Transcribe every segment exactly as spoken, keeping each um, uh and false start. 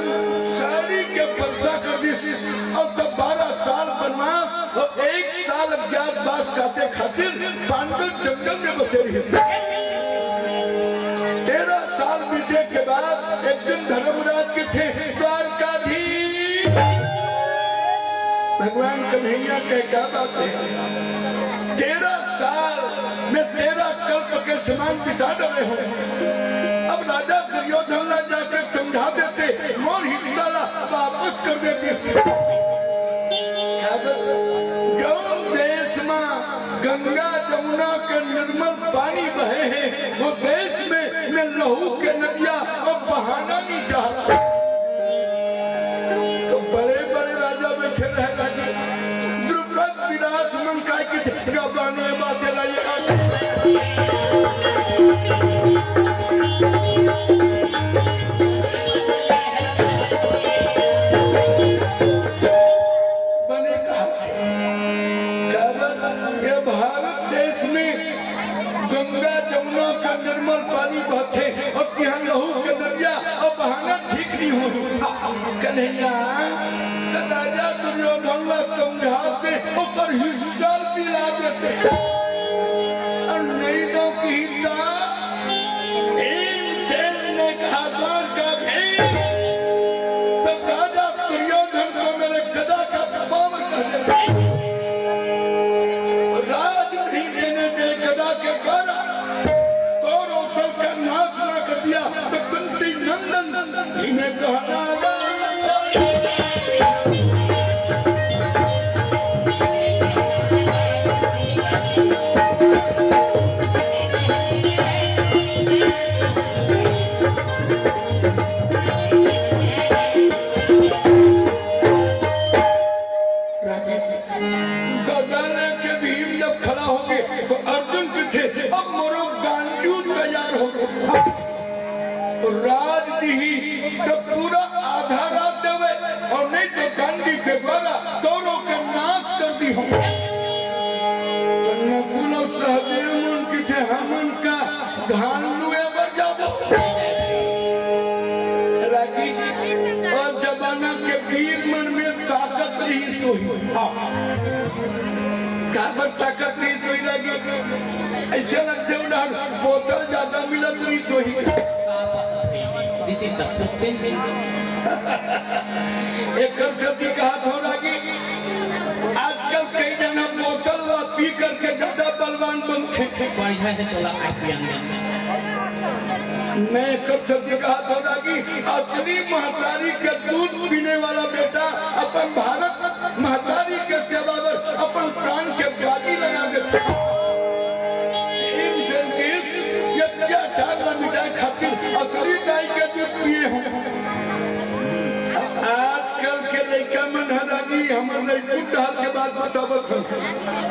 साड़ी के परसा कर दिस। अउ तब बारह साल बनवास अउ एक साल अज्ञातवास काटे खातिर पांडव जंगल में बसे रहिस। तेरह साल बीते के बाद एक दिन धर्मराज कथे, "द्वारकाधीश, भगवान कन्हैया के क्या बात है? तेरह साल में तेरह कल्प के समान बिता डरे हो। अब राजा दुर्योधन ला जाकर समझा देते, मोर हिस्सा ला वापस कर देते।" जउन देश में गंगा जमुना के निर्मल पानी बहे हे, वो देश में मैं लहू के नदिया अब बहाना नहीं चाहता। तो बड़े बड़े राजा बैठे रहे राजा। द्रुपद विराट मन काय के जगह बाने बात लाई। बने कहा थे, काबर ये भारत देश में गंगा जमुना का निर्मल पानी बहथे अउ तिहां लहू के नदिया अउ बहाना ठीक नहीं हो। कन्हैया, त राजा दुर्योधन ला समझा के ओकर हिस्सा दिला देते। अउ नहीं तो कहिता, भीमसेन ने कहा, "द्वारकाधीश, तब राजा दुर्योधन को मेरे गदा का पावर कह देते।" राज नहीं देने दे गदा के द्वारा, कौरव दल का नाश ना कर दिया, तो कुंती नंदन इन्हें कहना। रागी गदा लेके भीम जब खड़ा होगे तो अर्जुन कथे, "अब मोरो गांडू तैयार होगे।" राज दिही तो पूरा आधा राज देवे अउ नहीं तो गांडी के द्वारा कौरव के नाश कर दिहूं। तो नकुल अउ सहदेव मन कथे, "हमन का धान लुए बर जाबो।" रागी, ओ जमाना के वीर मन में ताकत रहिस होही। हाँ। काबर ताकत रहिस होही रागी? अइसे लगथे उधर बोतल ज्यादा मिलत रहिस होही। दीदी तक कुछ दिन दिन। एकर सेती कहत हों रागी, आजकल कई झन बोतल ला पी करके ज्यादा बलवान बनथे। बढ़िया हे तोला आप पियन। मैं एकर सेती कहत हों रागी, असली महतारी के दूध पीने वाला बेटा अपन भारत महतारी के सेवा बर अपन प्राण के बाजी लगा देथे। भीमसेन के अत्याचार ला मिटाए खातिर असली दाई के दूध पिए हों। आजकल के लइका मन ह रागी, हमर लइकुन डहर के बात बतावत हन,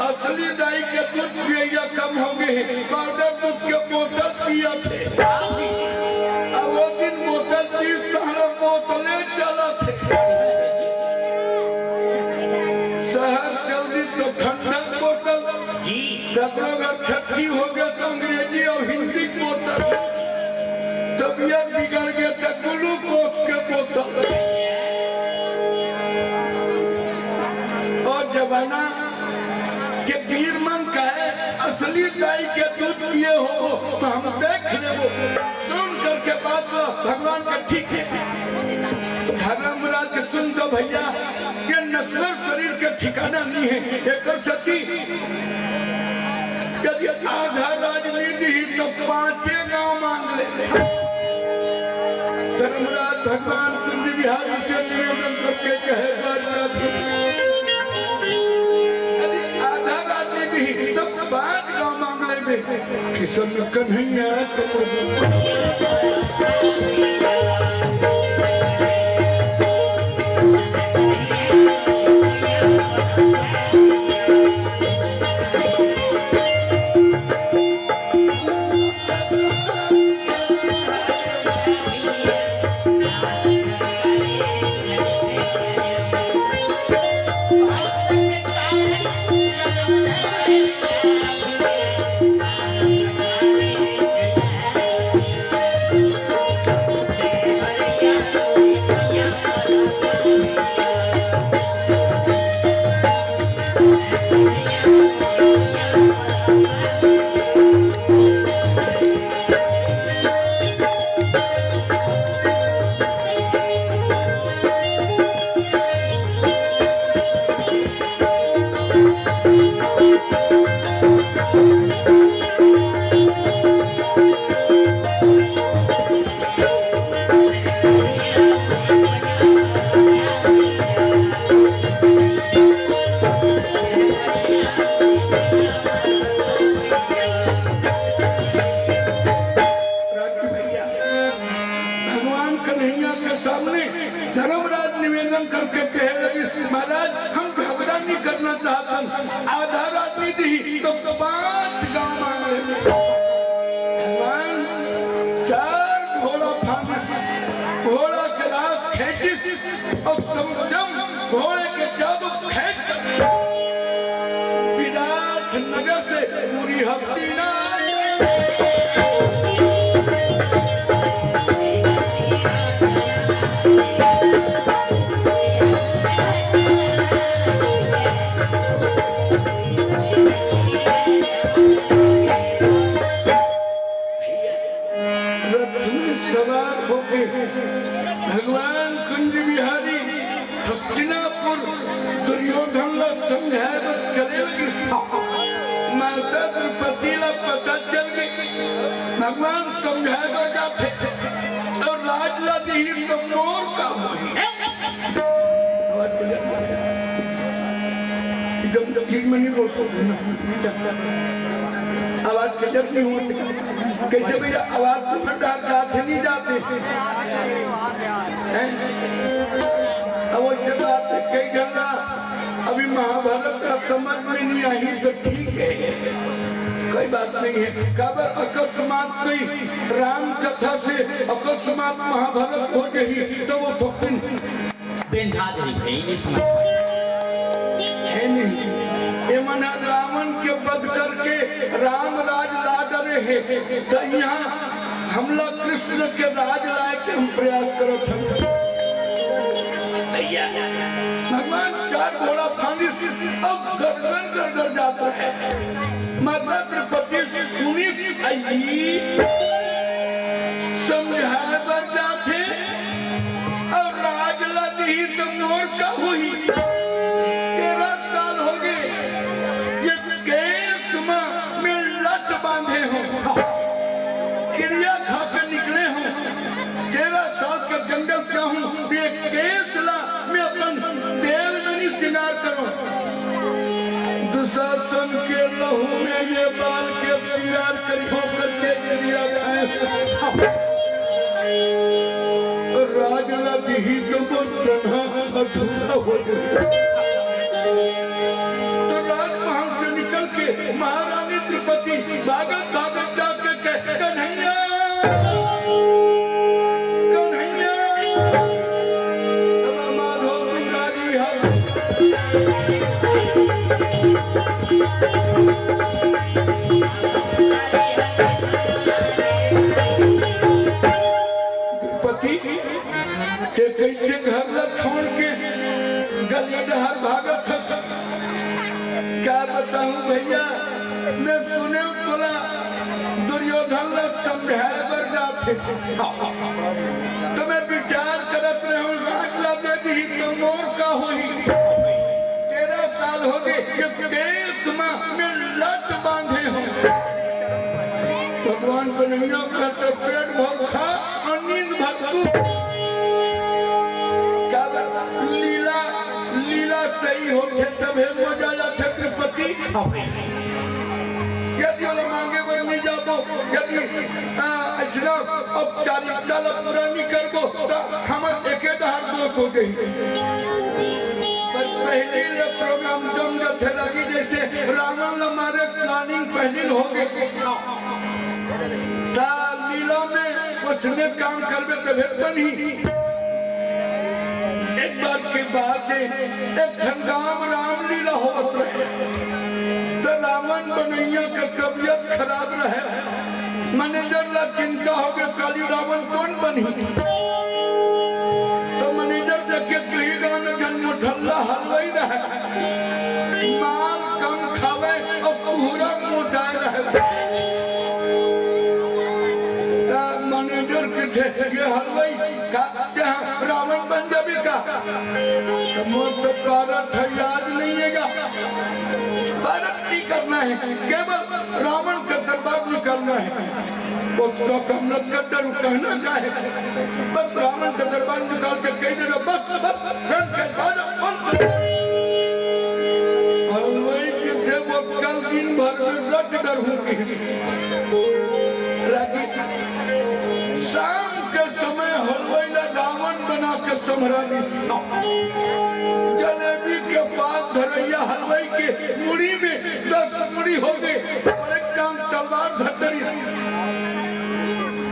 असली दाई के दूध पियइया कम होगे हे, पाउडर दूध के बोतल पियत हे। अब वो दिन बोतल पीस, तहला बोतले चलत हे। शहर चल दी तो ठंडा बोतल, जी। ककरो घर छट्ठी होगे तो अंग्रेजी अउ हिंदी बोतल। तबीयत बिगड़ गे त ग्लूकोज के बोतल। ओ जमाना के वीर मन कहे, "असली दाई के दूध पिए होबो तो हम देख लेबो।" सुन करके बात भगवान का ठीक हे। धर्मराज के सुन तो भइया, ये नश्वर शरीर के ठिकाना नहीं हे। एकर सेती यदि आधा राज नइ दिही, तो पांचे गांव मांग ले। धर्मराज भगवान कुंज बिहारी से निवेदन करके कहे, द्वारकाधीश, यदि आधा राज नइ दिही, तो पांच गांव मांग ले। कृष्ण कन्हैया तुम धर्मराज निवेदन करके कहे लगिस, "महाराज, हम झगड़ा नहीं करना चाहतन, आधा राज नहीं दिही तो पांच गांव मांग ले।" भगवान चार घोड़ा फांदिस, घोड़ा के लाश खेंचिस और समसम घोड़े के चाबुक खेंच कर विराट नगर से पूरी हस्ती ना रथ में सवार होके भगवान कुंज बिहारी हस्तिनापुर दुर्योधन ला समझाए बर चले लगिस। माता द्रौपदी ला पता चल गई, भगवान समझाए बर जाथे और राज ला दिही तो मोर का होही। एकदम ठीक में नहीं बोल सकते ना। आवाज क्लियर नहीं होती। कैसे भैया, आवाज तो फटाक जाते नहीं जाते हैं? अब वैसे बात है, कई घंटा अभी महाभारत का समझ में नहीं आई तो ठीक है, कोई बात नहीं है। काबर अकस्मात कोई राम कथा से अकस्मात महाभारत हो गई तो वो थोकिन बेंझा जही भाई, नहीं समझ पाए। है नहीं, ये मन रावण के वध करके राम राज ला डरे है, तो यहाँ हमला कृष्ण के राज लाए के हम प्रयास करत हन। भैया, भगवान चार घोड़ा फांदी से अब गड़गड़ गड़गड़ जाता है। माता द्रौपदी सुनी, आई समझाए बर जाथे और राज ला दिही तो मोर का होही? तेरह साल हो गए, ये केस मा मैं लट बांधे हूँ, किरिया खा के निकले हूँ, तेरह साल के जंगल से हूँ, ये केस ला मैं अपन तेल में नहीं सिंगार करूँ। दुशासन के लहू में ये बाल के सिंगार करियो करके किरिया खाए। राज ला दिही तो मोर प्रणाम अधूरा हो जाए। तो राजमहल से निकल के महारानी द्रौपदी भागत भागत जाके कहे, "कन्हैया, कन्हैया।" द्रौपदी, ते कैसे घर ला छोड़ के गली डहर भागत हस? का बताऊं भैया, मैं सुने तोला दुर्योधन ला समझाए बर जाथे। तो मैं विचार करत रहूं, राज ला दे दी तो मोर का होही? तेरह साल हो गए, ये केस मा मैं लट बांधे हूँ। भगवान कन्हैया कहते, "पेट भर खा और नींद भर सो।" क्या बात? लीला, लीला सही होथे तभे मजा आथे। छत्रपति, यदि ओला मांगे बर नहीं जाबो, यदि, आ, अइसना औपचारिकता ला पूरा नहीं करबो, त हमर एके डहर दोष हो जाही। पर पहली ले प्रोग्राम जम जाथे लगी, जैसे रावण ला मारे planning पहली हो गई। ता लीला में कुछ ने काम करबे तभे बनही। एक बार की बात है, एक ठन गांव रामलीला होवत रहे, तो रावण बनैया के तबीयत खराब रहे, मैनेजर ला चिंता हो गया, काली रावण कौन बनही? तो मैनेजर देखे कि गांव में जन मोठल्ला हलवाई रहे, माल कम खावे और कुहरा मोटाए रहे। त मैनेजर कथे, "ये हलवाई का तेहा रावण बन जाबे का?" तो मोर तो पारा ठयाज नहीं है गा, पारा नहीं करना है, केवल रावण का दरबार निकालना है। वो तो कमलत का डर कहना चाहे, बस रावण का दरबार निकाल के कह देना, "बस, बस, रन के बाजा बंद कर।" हलवाई के थे वो कल दिन भर में रट डर होती है। रागी शाम के समय हलवाई ला रावण बना के संभरा दिस। जलेबी के पाक धरइया हलवाई के मुड़ी में दस मुड़ी हो गए, और एक डांग तलवार धर धरिस।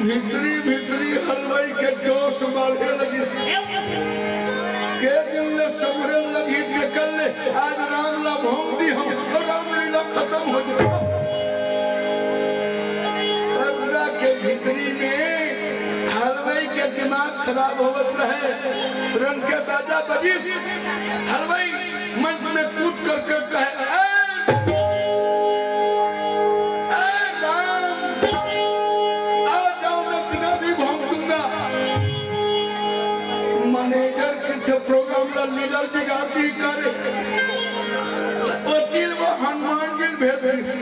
भीतरी भीतरी हलवाई के जोश बाढ़े लगिस। के दिन ले संभरे लगी, के कल ले आज राम ला भोंग दी हम, और रामलीला खत्म हो जाए। पर्दा के भीतरी में हलवाई के दिमाग खराब होवत रहे। रंग के बाजा बजिस, हलवाई मंच में कूद कर के कहे, "ए, ए राम, आ जाओ, मैं तुम्हें भी भोंग दूंगा।" मैनेजर किस प्रोग्राम ला लीला बिगाड़ दी करे, वकील वो हनुमान जी भेज दी।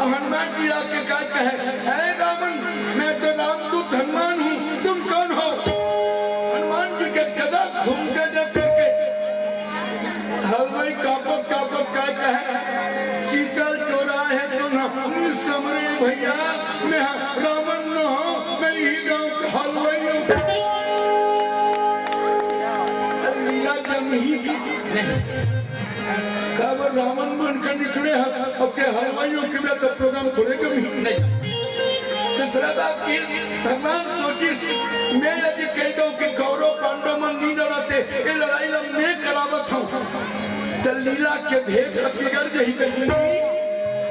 हनुमान जी आके का कहे, "ऐ रावण, मैं तो रामदूत हनुमान हूँ, तुम कौन हो?" हनुमान जी के गदा घूमते देख करके हलवाई कांपत कांपत का कहे, "सीता चोरा है तो ना, समरे भैया, मैं रावण न हो, मैं यही गांव का हलवाई हूँ।" अब लीला जम ही नहीं। काबर रावण बन के निकले हैं, अब के हलवाइयों के लिए तो प्रोग्राम थोड़े कम ही नहीं। दूसरा बात कि भगवान सोचिस, मैं यदि कह दूं कि कौरव पांडव मन नहीं लड़ाते, ये लड़ाई ला मैं करावत हूँ, तो लीला के भेद बिगड़ गई।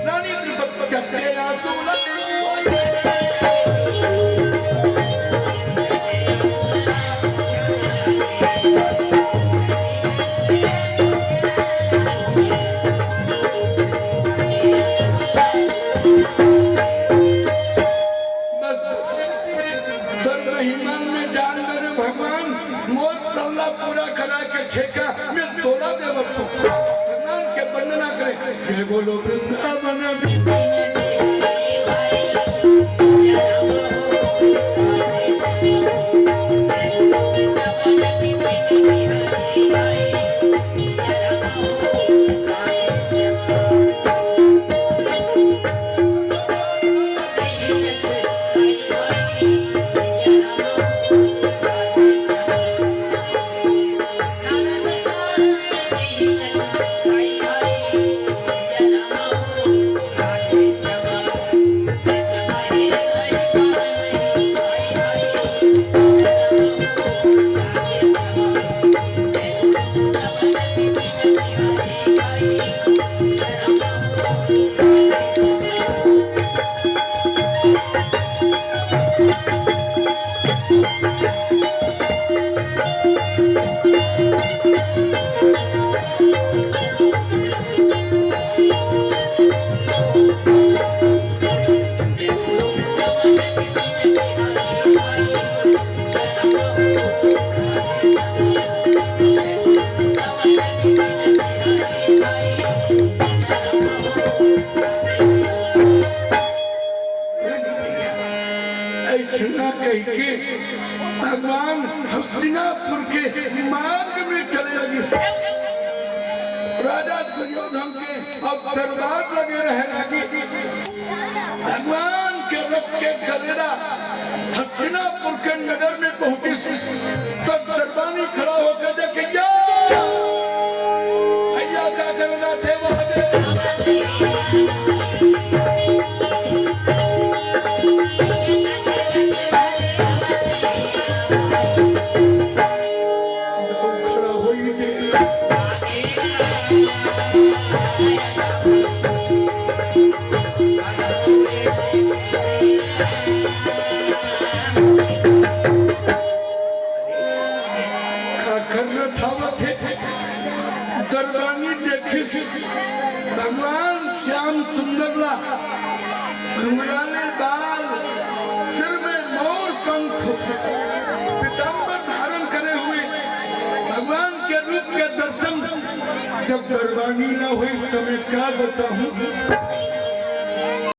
रानी द्रुपद चट्टे आंसू ला बस, तोर महिमा में जान मेरे भगवान, मोर सल्ला पूरा करा के ठेका मैं तोला देवत हूँ। भगवान के वंदना करे, जय बोलो वृंदावन बिहारी। ऐसना कहिके भगवान हस्तिनापुर के मार्ग में चले लगिस। राजा दुर्योधन के अब दरबार लगे रहे लगी। भगवान के रथ के गलेरा हस्तिनापुर के नगर में पहुंचिस, तब दरबानी खड़ा होकर देखे, "क्या भैया, क्या करना थे वहां पे?" खड़ा होई दे। काकर रथावत हे, दरबानी देखिस, भगवान श्याम सुंदर ला, घुंघराले बाल, सिर में मोर पंख, पीतांबर धारण करे हुए भगवान के रूप के दर्शन जब दरबानी ना हुई, तो मैं क्या बताऊं?